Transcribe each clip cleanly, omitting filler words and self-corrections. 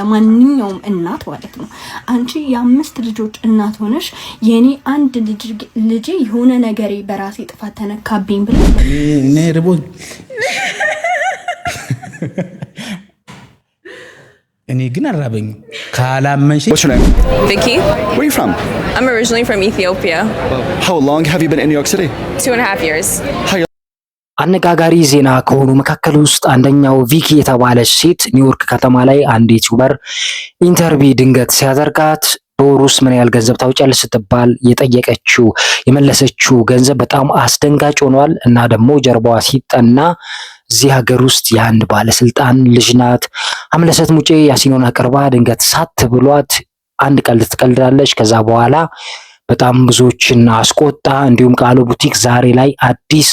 ለማንኛውም እናት ማለት ነው። አንቺ የአምስት ልጆች እናት ሆነሽ የኔ አንድ ልጄ የሆነ ነገሬ በራሴ ጥፋት ተነካብኝ ብለ እኔ ርቦኝ፣ እኔ ግን አልራበኝም። ካላመንሽ What's your name? Vicky. Where are you from? I'm originally from Ethiopia. How long have you been in New York City? 2.5 years. How you አነጋጋሪ ዜና ከሆኑ መካከል ውስጥ አንደኛው ቪኪ የተባለች ሴት ኒውዮርክ ከተማ ላይ አንድ YouTuber interview ድንገት ሲያደርጋት በወር ውስጥ ምን ያህል ገንዘብ ታውጫለሽ ስትባል የጠየቀችው የመለሰችው ገንዘብ በጣም አስደንጋጭ ሆኗል። እና ደግሞ ጀርባዋ ሲጠና እዚህ ሀገር ውስጥ የአንድ ባለስልጣን ልጅ ናት። አምለሰት ሙጬ ያሲኖን አቅርባ ድንገት ሳት ብሏት አንድ ቀልድ ትቀልዳለች። ከዛ በኋላ በጣም ብዙዎችን አስቆጣ። እንዲሁም ቃሉ ቡቲክ ዛሬ ላይ አዲስ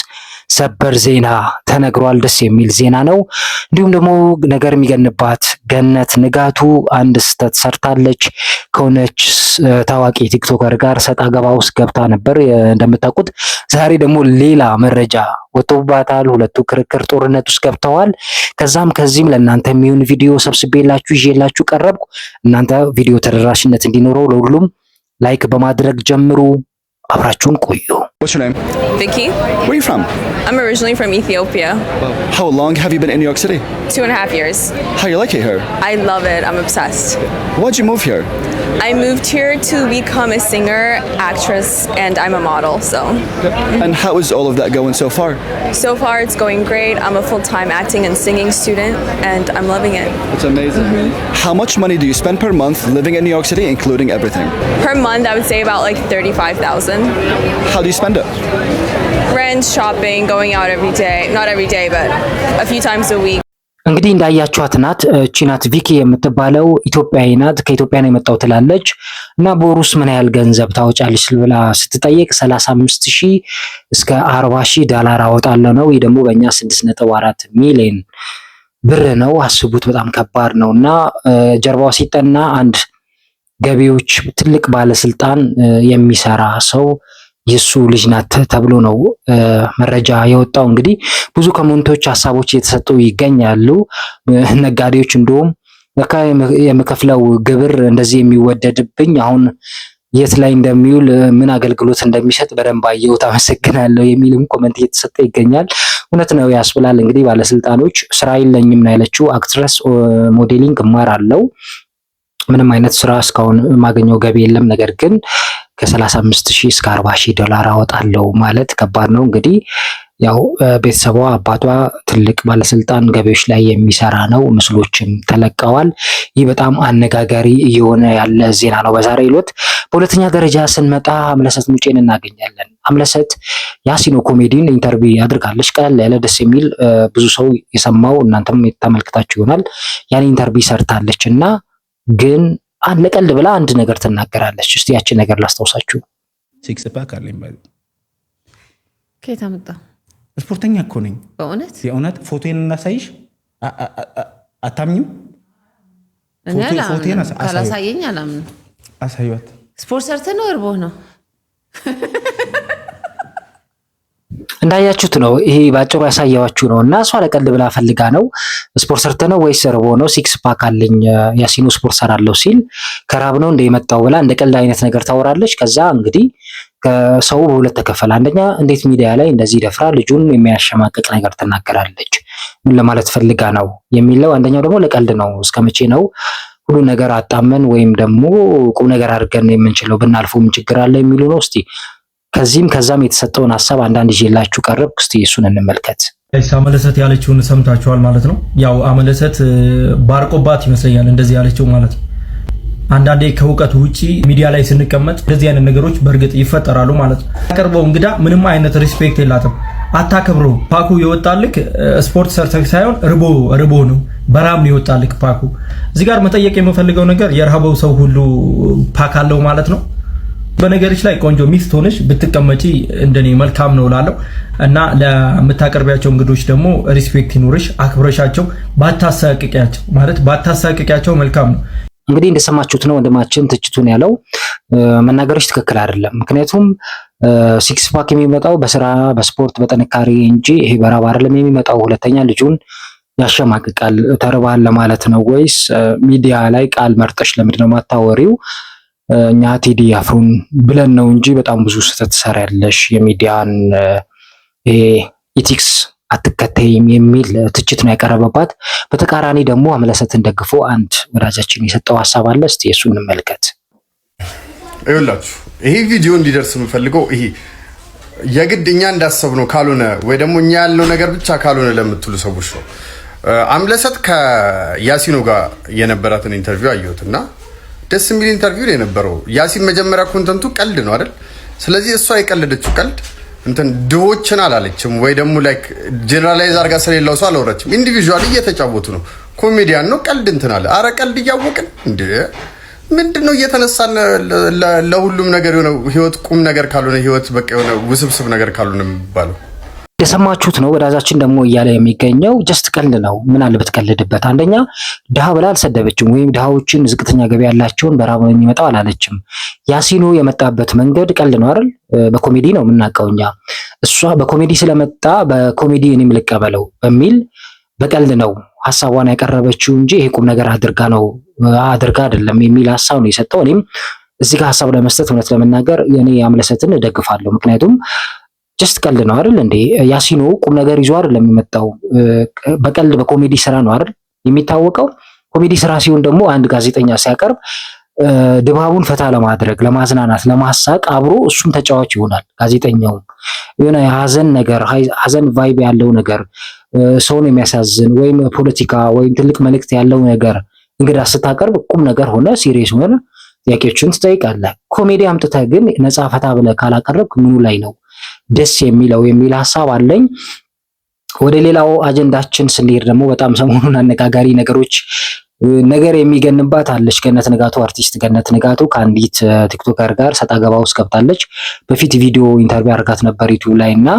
ሰበር ዜና ተነግሯል። ደስ የሚል ዜና ነው። እንዲሁም ደግሞ ነገር የሚገንባት ገነት ንጋቱ አንድ ስህተት ሰርታለች። ከሆነች ታዋቂ TikToker ጋር ሰጣ ገባ ውስጥ ገብታ ነበር እንደምታውቁት። ዛሬ ደግሞ ሌላ መረጃ ወጥቶባታል። ሁለቱ ክርክር ጦርነት ውስጥ ገብተዋል። ከዛም ከዚህም ለእናንተ የሚሆን ቪዲዮ ሰብስቤላችሁ ይዤላችሁ ቀረብኩ። እናንተ ቪዲዮ ተደራሽነት እንዲኖረው ለሁሉም like በማድረግ ጀምሩ። አብራችሁን ቆዩ። What's your name? Vicky. Where are you from? I'm originally from Ethiopia. How long have you been in New York City? 2.5 years. How you like it here? I love it. I'm obsessed. Why'd you move here? I moved here to become a singer, actress, and I'm a model. So, And how is all of that going so far? So far it's going great. I'm a full-time acting and singing student, and I'm loving it. It's amazing. How much money do you spend per month living in New York City, including everything? Per month, I would say about like 35,000. How do you spend it? Rent, shopping, going out every day. Not every day, but a few times a week. እንግዲህ እንዳያችኋት ናት፣ እቺ ናት ቪኪ የምትባለው፣ ኢትዮጵያዊ ናት። ከኢትዮጵያ ነው የመጣው ትላለች። እና በወር ውስጥ ምን ያህል ገንዘብ ታወጫለች ብላ ስትጠየቅ 35 ሺህ እስከ 40 ሺህ ዶላር አወጣለሁ ነው። ይህ ደግሞ በእኛ 6.4 ሚሊዮን ብር ነው። አስቡት፣ በጣም ከባድ ነው። እና ጀርባዋ ሲጠና አንድ ገቢዎች ትልቅ ባለስልጣን የሚሰራ ሰው የሱ ልጅ ናት ተብሎ ነው መረጃ የወጣው። እንግዲህ ብዙ comment ኦች፣ ሀሳቦች እየተሰጡ ይገኛሉ። ነጋዴዎች እንደውም ለካ የምከፍለው ግብር እንደዚህ የሚወደድብኝ አሁን የት ላይ እንደሚውል፣ ምን አገልግሎት እንደሚሰጥ በደንብ አየሁት፣ አመሰግናለሁ የሚልም comment እየተሰጠ ይገኛል። እውነት ነው ያስብላል። እንግዲህ ባለስልጣኖች ስራ የለኝም ነው ያለችው። Actress modeling እማራለሁ፣ ምንም አይነት ስራ እስካሁን የማገኘው ገቢ የለም። ነገር ግን ከ35 ሺህ እስከ 40 ሺህ ዶላር አወጣለሁ ማለት ከባድ ነው። እንግዲህ ያው ቤተሰቧ አባቷ ትልቅ ባለስልጣን ገቢዎች ላይ የሚሰራ ነው። ምስሎችም ተለቀዋል። ይህ በጣም አነጋጋሪ እየሆነ ያለ ዜና ነው በዛሬው ዕለት። በሁለተኛ ደረጃ ስንመጣ አምለሰት ሙጬን እናገኛለን። አምለሰት ያሲኖ ኮሜዲን interview አድርጋለች። ቀለል ያለ ደስ የሚል ብዙ ሰው የሰማው፣ እናንተም ተመልክታችሁ ይሆናል። ያን interview ሰርታለች እና ግን ለቀልድ ብላ አንድ ነገር ትናገራለች። እስቲ ያችን ነገር ላስታውሳችሁ። Six pack አለኝ። ከየት አመጣው? ስፖርተኛ እኮ ነኝ። በእውነት? የእውነት። ፎቶዬን እናሳይሽ፣ አታምኝም? እኔ አላምንም። ካላሳየኝ አላምንም። አሳዩት። ስፖርት ሰርተህ ነው እርቦህ ነው? እንዳያችሁት ነው። ይሄ ባጭሩ ያሳየዋችሁ ነው። እና እሷ ለቀልድ ብላ ፈልጋ ነው፣ ስፖርት ሰርተ ነው ወይስ ርቦ ነው? Six pack አለኝ፣ ያሲኖ ስፖርት ሰራለሁ ሲል ከራብ ነው እንደ የመጣው ብላ እንደ ቀልድ አይነት ነገር ታወራለች። ከዛ እንግዲህ ሰው በሁለት ተከፈለ። አንደኛ እንዴት ሚዲያ ላይ እንደዚህ ደፍራ ልጁን የሚያሸማቅቅ ነገር ትናገራለች? ምን ለማለት ፈልጋ ነው የሚለው። አንደኛው ደግሞ ለቀልድ ነው። እስከ መቼ ነው ሁሉ ነገር አጣመን ወይም ደግሞ ቁም ነገር አድርገን የምንችለው? ብናልፈው ምን ችግር አለ የሚሉ ነው። እስቲ ከዚህም ከዛም የተሰጠውን ሀሳብ አንዳንድ ይዤላችሁ ቀረብኩ። እስቲ እሱን እንመልከት። አምለሰት ያለችውን ሰምታችኋል ማለት ነው። ያው አምለሰት ባርቆባት ይመስለኛል እንደዚህ ያለችው ማለት ነው። አንዳንዴ ከእውቀት ውጪ ሚዲያ ላይ ስንቀመጥ እንደዚህ አይነት ነገሮች በእርግጥ ይፈጠራሉ ማለት ነው። ያቀርበው እንግዳ ምንም አይነት respect የላትም፣ አታከብረው። Pack ኡ የወጣልክ ስፖርት ሰርተህ ሳይሆን ርቦ ርቦ ነው፣ በራብ ነው የወጣልክ pack ኡ። እዚህ ጋር መጠየቅ የምፈልገው ነገር የረሃበው ሰው ሁሉ pack አለው ማለት ነው? በነገሮች ላይ ቆንጆ ሚስት ሆነሽ ብትቀመጪ እንደኔ መልካም ነው እላለሁ። እና ለምታቀርቢያቸው እንግዶች ደግሞ respect ይኑርሽ፣ አክብረሻቸው ባታሳቅቂያቸው፣ ማለት ባታሳቅቂያቸው መልካም ነው። እንግዲህ እንደሰማችሁት ነው ወንድማችን ትችቱን ያለው፣ መናገሮች ትክክል አይደለም። ምክንያቱም six pack የሚመጣው በስራ፣ በስፖርት፣ በጥንካሬ እንጂ ይሄ በራብ አይደለም የሚመጣው። ሁለተኛ ልጁን ያሸማቅቃል። ተርባል ለማለት ነው ወይስ ሚዲያ ላይ ቃል መርጠሽ ለምንድን ነው የማታወሪው? እኛ ቴዲ አፍሮን ብለን ነው እንጂ በጣም ብዙ ስህተት ትሰሪያለሽ፣ የሚዲያን ይሄ ethics አትከተይም የሚል ትችት ነው ያቀረበባት። በተቃራኒ ደግሞ አምለሰትን ደግፎ አንድ ወዳጃችን የሰጠው ሀሳብ አለ። እስቲ እሱን እንመልከት። ይኸውላችሁ፣ ይሄ ቪዲዮ እንዲደርስ የምፈልገው ይሄ የግድ እኛ እንዳሰብነው ካልሆነ ወይ ደግሞ እኛ ያልነው ነገር ብቻ ካልሆነ ለምትሉ ሰዎች ነው። አምለሰት ከያሲኖ ጋር የነበራትን interview አየሁት እና ደስ የሚል interview ነው የነበረው። ያሲን መጀመሪያ content ኡ ቀልድ ነው አይደል? ስለዚህ እሷ የቀለደችው ቀልድ እንትን ድሆችን አላለችም ወይ ደግሞ like generalize አድርጋ ስለሌላው ሰው አላወራችም። Individually እየተጫወቱ ነው። ኮሜዲያን ነው፣ ቀልድ እንትን አለ። አረ ቀልድ እያወቅን እንደ ምንድን ነው እየተነሳን ለሁሉም ነገር የሆነ ህይወት ቁም ነገር ካልሆነ፣ ህይወት በቃ የሆነ ውስብስብ ነገር ካልሆነ የሚባለው። የሰማችሁት ነው። ወዳጃችን ደግሞ እያለ የሚገኘው just ቀልድ ነው። ምን አለ ብትቀልድበት? አንደኛ ድሃ ብላ አልሰደበችም፣ ወይም ድሃዎችን ዝቅተኛ ገቢ ያላቸውን በረሃብ ነው የሚመጣው አላለችም። ያሲኖ የመጣበት መንገድ ቀልድ ነው አይደል? በኮሜዲ ነው የምናውቀው እኛ። እሷ በኮሜዲ ስለመጣ በኮሜዲ እኔም ልቀበለው በሚል በቀልድ ነው ሀሳቧን ያቀረበችው እንጂ ይሄ ቁም ነገር አድርጋ ነው አድርጋ አይደለም የሚል ሀሳብ ነው የሰጠው። እኔም እዚህ ጋር ሀሳብ ለመስጠት እውነት ለመናገር የኔ አምለሰትን እደግፋለሁ። ምክንያቱም just ቀልድ ነው አይደል እንዴ? ያሲኖ ቁም ነገር ይዞ አይደለም የመጣው። በቀልድ በኮሜዲ ስራ ነው አይደል የሚታወቀው። ኮሜዲ ስራ ሲሆን ደግሞ አንድ ጋዜጠኛ ሲያቀርብ ድባቡን ፈታ ለማድረግ፣ ለማዝናናት፣ ለማሳቅ አብሮ እሱም ተጫዋች ይሆናል። ጋዜጠኛውም የሆነ የሀዘን ነገር፣ ሀዘን vibe ያለው ነገር፣ ሰውን የሚያሳዝን ወይም ፖለቲካ ወይም ትልቅ መልእክት ያለው ነገር እንግዳ ስታቀርብ ቁም ነገር ሆነ serious ሆነ ጥያቄዎችን ትጠይቃለህ። ኮሜዲ አምጥተህ ግን ነፃ ፈታ ብለህ ካላቀረብክ ምኑ ላይ ነው ደስ የሚለው የሚል ሀሳብ አለኝ። ወደ ሌላው አጀንዳችን ስንሄድ ደግሞ በጣም ሰሞኑን አነጋጋሪ ነገሮች ነገር የሚገንባት አለች። ገነት ንጋቱ፣ አርቲስት ገነት ንጋቱ ከአንዲት TikToker ጋር ሰጣ ገባ ውስጥ ገብታለች። በፊት ቪዲዮ interview አድርጋት ነበር ዩቲዩብ ላይ እና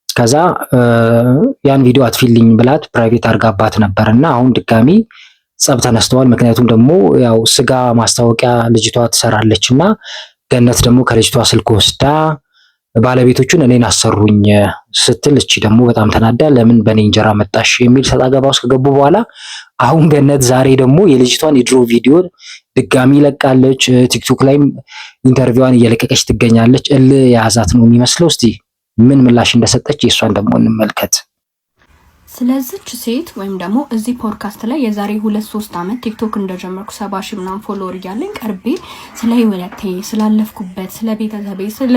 ከዛ ያን ቪዲዮ አጥፊልኝ ብላት private አድርጋባት ነበር እና አሁን ድጋሚ ጸብ ተነስተዋል። ምክንያቱም ደግሞ ያው ስጋ ማስታወቂያ ልጅቷ ትሰራለች እና ገነት ደግሞ ከልጅቷ ስልክ ወስዳ ባለቤቶቹን እኔን አሰሩኝ ስትል እቺ ደግሞ በጣም ተናዳ ለምን በእኔ እንጀራ መጣሽ የሚል ሰጣ ገባ ውስጥ ከገቡ በኋላ አሁን ገነት ዛሬ ደግሞ የልጅቷን የድሮ ቪዲዮ ድጋሚ ለቃለች። ቲክቶክ ላይም interview ዋን እየለቀቀች ትገኛለች። እልህ የያዛት ነው የሚመስለው። እስቲ ምን ምላሽ እንደሰጠች የእሷን ደግሞ እንመልከት። ስለዚች ሴት ወይም ደግሞ እዚህ ፖድካስት ላይ የዛሬ 2-3 ዓመት ቲክቶክ እንደጀመርኩ 70,000 ምናምን follower እያለኝ ቀርቤ ስለ ህይወቴ፣ ስላለፍኩበት፣ ስለ ቤተሰቤ፣ ስለ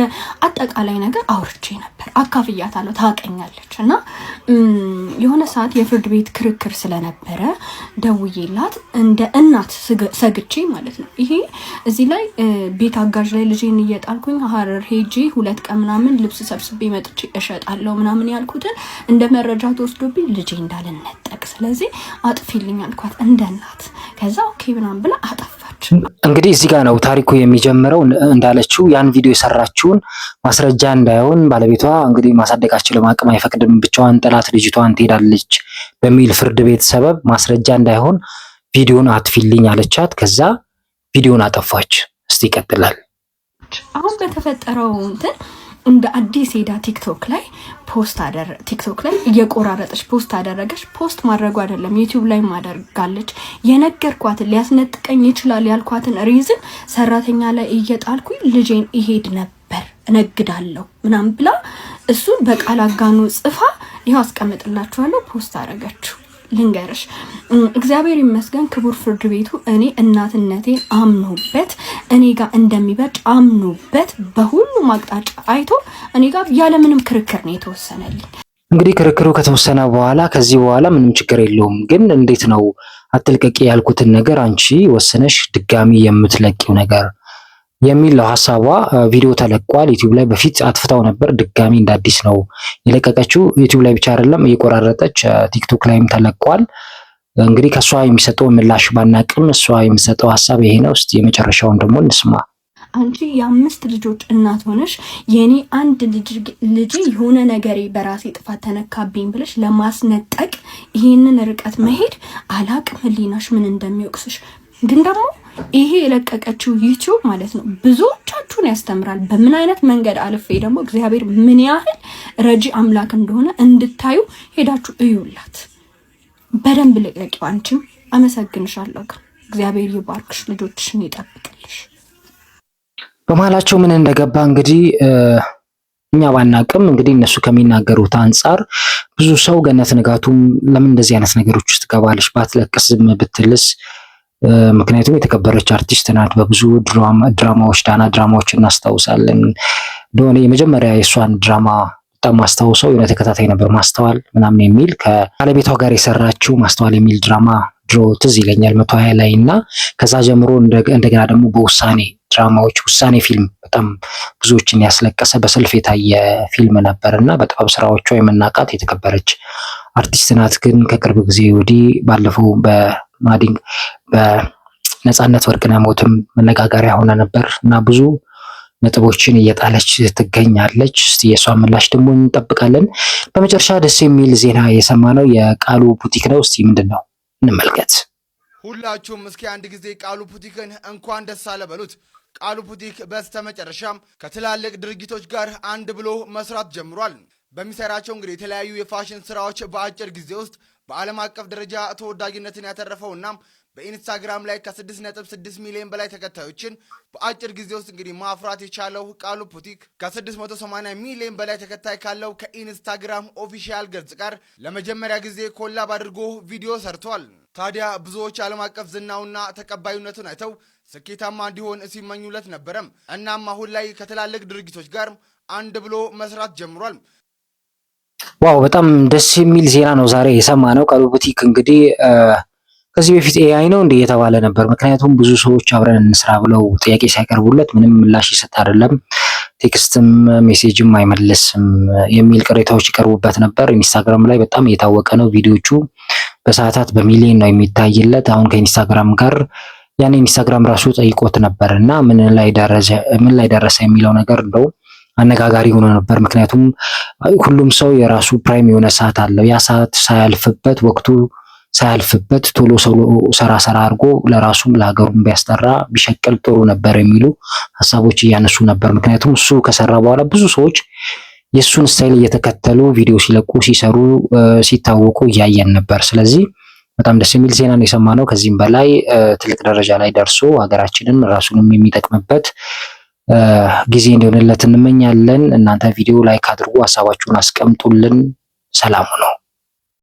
አጠቃላይ ነገር አውርቼ ነበር። አካፍያታለሁ። ታውቀኛለች። እና የሆነ ሰዓት የፍርድ ቤት ክርክር ስለነበረ ደውዬላት እንደ እናት ሰግቼ ማለት ነው። ይሄ እዚህ ላይ ቤት አጋዥ ላይ ልጄን እየጣልኩኝ ሀረር ሄጄ 2 ቀን ምናምን ልብስ ሰብስቤ መጥቼ እሸጣለሁ ምናምን ያልኩትን እንደ መረጃ ተወስዶብኝ ልጄ እንዳልነጠቅ፣ ስለዚህ አጥፊልኝ አልኳት እንደ እናት። ከዛ okay ምናምን ብላ አጠፋች። እንግዲህ እዚህ ጋር ነው ታሪኩ የሚጀምረው። እንዳለችው ያን ቪዲዮ የሰራችውን ማስረጃ እንዳይሆን ባለቤቷ እንግዲህ ማሳደግ አትችልም፣ አቅም አይፈቅድም፣ ብቻዋን ጥላት ልጅቷን ትሄዳለች በሚል ፍርድ ቤት ሰበብ ማስረጃ እንዳይሆን ቪዲዮን አጥፊልኝ አለቻት። ከዛ ቪዲዮን አጠፋች። እስቲ ይቀጥላል። አሁን በተፈጠረው እንትን እንደ አዲስ ሄዳ ቲክቶክ ላይ post አደረ ቲክቶክ ላይ እየቆራረጠች post አደረገች። Post ማድረጉ አይደለም፣ ዩቲዩብ ላይ ማደርጋለች። የነገርኳትን ሊያስነጥቀኝ ይችላል ያልኳትን reason ሰራተኛ ላይ እየጣልኩኝ ልጄን ይሄድ ነበር እነግዳለሁ ምናምን ብላ እሱን በቃል አጋኖ ጽፋ ይኸው አስቀምጥላችኋለሁ post አደረገችው። ልንገርሽ፣ እግዚአብሔር ይመስገን ክቡር ፍርድ ቤቱ እኔ እናትነቴን አምኖበት፣ እኔ ጋር እንደሚበጭ አምኖበት፣ በሁሉም አቅጣጫ አይቶ እኔ ጋር ያለምንም ክርክር ነው የተወሰነልኝ። እንግዲህ ክርክሩ ከተወሰነ በኋላ ከዚህ በኋላ ምንም ችግር የለውም። ግን እንዴት ነው አትልቀቂ ያልኩትን ነገር አንቺ ወስነሽ ድጋሚ የምትለቂው ነገር የሚል ነው ሀሳቧ። ቪዲዮ ተለቋል ዩቲዩብ ላይ። በፊት አጥፍታው ነበር፣ ድጋሚ እንደ አዲስ ነው የለቀቀችው። ዩቲዩብ ላይ ብቻ አይደለም፣ እየቆራረጠች ቲክቶክ ላይም ተለቋል። እንግዲህ ከእሷ የሚሰጠው ምላሽ ባናቅም እሷ የሚሰጠው ሀሳብ ይሄ ነው። እስቲ የመጨረሻውን ደግሞ እንስማ። አንቺ የአምስት ልጆች እናት ሆነሽ የኔ አንድ ልጄ የሆነ ነገሬ በራሴ ጥፋት ተነካብኝ ብለሽ ለማስነጠቅ ይሄንን ርቀት መሄድ አላቅም፣ ህሊናሽ ምን እንደሚወቅስሽ። ግን ደግሞ ይሄ የለቀቀችው ዩቲዩብ ማለት ነው ብዙዎቻችሁን ያስተምራል። በምን አይነት መንገድ አልፌ ደግሞ እግዚአብሔር ምን ያህል ረጂ አምላክ እንደሆነ እንድታዩ ሄዳችሁ እዩላት። በደንብ ልቀቂው። አንቺም አመሰግንሻለሁ። ግን እግዚአብሔር ይባርክሽ፣ ልጆችሽን ይጠብቅልሽ። በመሀላቸው ምን እንደገባ እንግዲህ እኛ ባናቅም እንግዲህ እነሱ ከሚናገሩት አንጻር ብዙ ሰው ገነት ንጋቱም ለምን እንደዚህ አይነት ነገሮች ውስጥ ትገባለች? ባትለቅስ ዝም ብትልስ? ምክንያቱም የተከበረች አርቲስት ናት። በብዙ ድራማዎች፣ ዳና ድራማዎች እናስታውሳለን። እንደሆነ የመጀመሪያ የእሷን ድራማ በጣም ማስታውሰው የሆነ ተከታታይ ነበር፣ ማስተዋል ምናምን የሚል፣ ከባለቤቷ ጋር የሰራችው ማስተዋል የሚል ድራማ ድሮ ትዝ ይለኛል 120 ላይ። እና ከዛ ጀምሮ እንደገና ደግሞ በውሳኔ ድራማዎች፣ ውሳኔ ፊልም በጣም ብዙዎችን ያስለቀሰ፣ በሰልፍ የታየ ፊልም ነበር። እና በጥበብ ስራዎቿ የምናውቃት የተከበረች አርቲስት ናት። ግን ከቅርብ ጊዜ ወዲህ ባለፈው በማዲንግ በነፃነት ወርቅነህ ሞትም መነጋገሪያ ሆነ ነበር እና ብዙ ነጥቦችን እየጣለች ትገኛለች። እስቲ የእሷን ምላሽ ደግሞ እንጠብቃለን። በመጨረሻ ደስ የሚል ዜና የሰማነው የቃሉ ቡቲክ ነው። እስቲ ምንድን ነው እንመልከት። ሁላችሁም እስኪ አንድ ጊዜ ቃሉ ቡቲክን እንኳን ደስ አለ በሉት። ቃሉ ቡቲክ በስተመጨረሻም ከትላልቅ ድርጅቶች ጋር አንድ ብሎ መስራት ጀምሯል። በሚሰራቸው እንግዲህ የተለያዩ የፋሽን ስራዎች በአጭር ጊዜ ውስጥ በዓለም አቀፍ ደረጃ ተወዳጅነትን ያተረፈውና በኢንስታግራም ላይ ከ6.6 ሚሊዮን በላይ ተከታዮችን በአጭር ጊዜ ውስጥ እንግዲህ ማፍራት የቻለው ቃሉ ቡቲክ ከ680 ሚሊዮን በላይ ተከታይ ካለው ከኢንስታግራም official ገጽ ጋር ለመጀመሪያ ጊዜ collab አድርጎ ቪዲዮ ሰርቷል። ታዲያ ብዙዎች ዓለም አቀፍ ዝናውና ተቀባይነቱን አይተው ስኬታማ እንዲሆን ሲመኙለት ነበረም። እናም አሁን ላይ ከትላልቅ ድርጅቶች ጋር አንድ ብሎ መስራት ጀምሯል። Wow፣ በጣም ደስ የሚል ዜና ነው ዛሬ የሰማነው። ቃሉ ቡቲክ እንግዲህ ከዚህ በፊት AI ነው እንዴ እየተባለ ነበር። ምክንያቱም ብዙ ሰዎች አብረን እንስራ ብለው ጥያቄ ሲያቀርቡለት ምንም ምላሽ ይሰጥ አይደለም፣ text ም message ም አይመልስም የሚል ቅሬታዎች ይቀርቡበት ነበር። ኢንስታግራም ላይ በጣም እየታወቀ ነው። ቪዲዮቹ በሰዓታት በሚሊዮን ነው የሚታይለት። አሁን ከኢንስታግራም ጋር ያን ኢንስታግራም ራሱ ጠይቆት ነበር እና ምን ላይ ደረሰ የሚለው ነገር እንደው አነጋጋሪ ሆኖ ነበር። ምክንያቱም ሁሉም ሰው የራሱ prime የሆነ ሰዓት አለው። ያ ሰዓት ሳያልፍበት፣ ወቅቱ ሳያልፍበት ቶሎ ሰራ ሰራ አድርጎ ለራሱም ለሀገሩም ቢያስጠራ፣ ቢሸቅል ጥሩ ነበር የሚሉ ሀሳቦች እያነሱ ነበር። ምክንያቱም እሱ ከሰራ በኋላ ብዙ ሰዎች የእሱን style እየተከተሉ ቪዲዮ ሲለቁ፣ ሲሰሩ፣ ሲታወቁ እያየን ነበር። ስለዚህ በጣም ደስ የሚል ዜና ነው የሰማነው። ከዚህም በላይ ትልቅ ደረጃ ላይ ደርሶ ሀገራችንን ራሱንም የሚጠቅምበት ጊዜ እንዲሆንለት እንመኛለን። እናንተ ቪዲዮ like አድርጉ፣ ሀሳባችሁን አስቀምጡልን። ሰላም ነው።